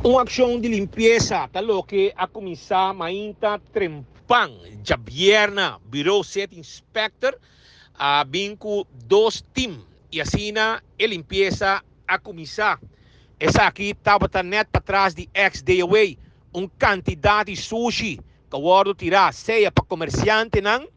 Un akshon di limpiesa ta loke a kuminsá mainta trempan djabierna. Bureau City Inspector a bin ku dos tim i asina e limpiesa a kuminsá. Esaki tabata nèt patras di ex DOA. Un kantidat di sushi ku a wòrdu tirá sea pa komersiantenan,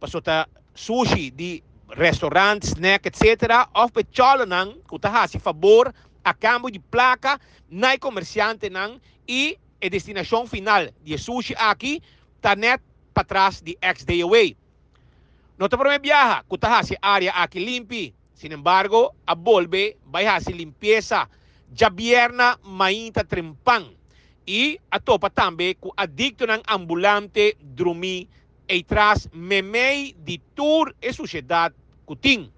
pasobra ta sushi di restaurant, snack etc. Òf pa e chòlònan ku ta hasi fabor a kambio di plaka na e komersiantenan i e destinashon final di e sushi aki ta nèt patras di ex DOA. No ta promé biaha ku ta hasi e área aki limpi, sinembargo a bolbe bai hasi limpiesa djabièrna mainta trempan i a topa tambe ku adiktonan ambulante drumí ei tras memei di tur e sushedat ku tin.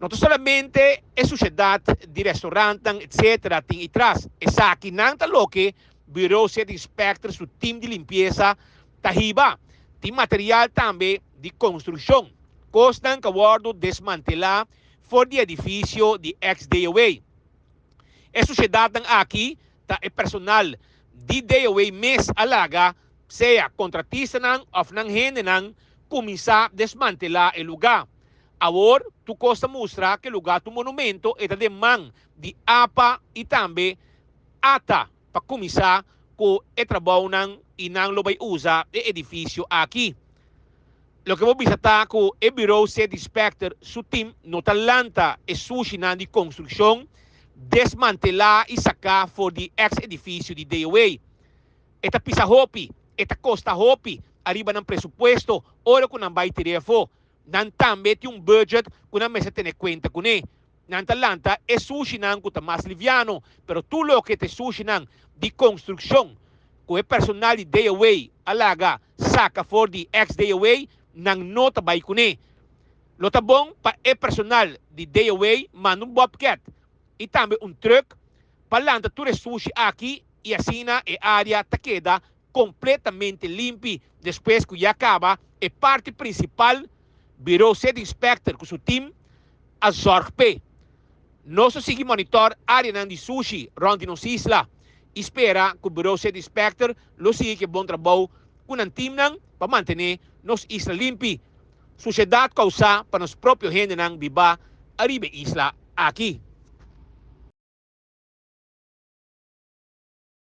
No ta solamente e sushedat di restaurantnan etc. Tin ei tras. Esakinan ta loke Bureau City Inspector su tim di limpiesa ta hiba. Tin material tambe di konstrukshon, kosnan ku a wòrdu desmantelá for di edifisio di ex DOA. E sushedatnan aki ta e personal di DOA mes a laga sea kontratistanan òf nan hendenan kuminsá desmantelá e lugá. Awor tur kos ta mustra ku e lugá ta un monumento, e ta den man di apa i tambe ata pa kuminsá ku e trabounan i nan lo bai usa e edifisio aki. Loke bo bisa ta ku e Bureau City Inspector su tim no ta lanta e sushinan di konstrukshon desmantelá i saká for di eks edifisio di DOA. E ta pisa hopi, e ta kosta hopi ariba nan presupuesto ora ku nan bai tir'é afó. Nan tambe tin un budget ku nan mester tene kuenta kuné. Nan ta lanta e sushinan ku ta mas liviano, pero tur loke ta e sushinan di konstrukshon ku e personal di DOA a laga saka for di ex DOA, nan no ta bai kuné. Lo ta bon pa e personal di DOA manda un bobcat i tambe un trùk pa lanta tur e sushi aki i asina e área ta keda kompletamente limpi despues ku ya kaba e parti prinsipal. Bureau City Inspector ku su tim a zorg p'e. Nos ta sigui monitor áreanan di sushi rònt di nos isla i spera ku Bureau City Inspector lo sigui ku e bon trabou ku nan timnan pa mantené nos isla limpi. Sushedat kousá pa nos propio hendenan bibá ariba e isla aki.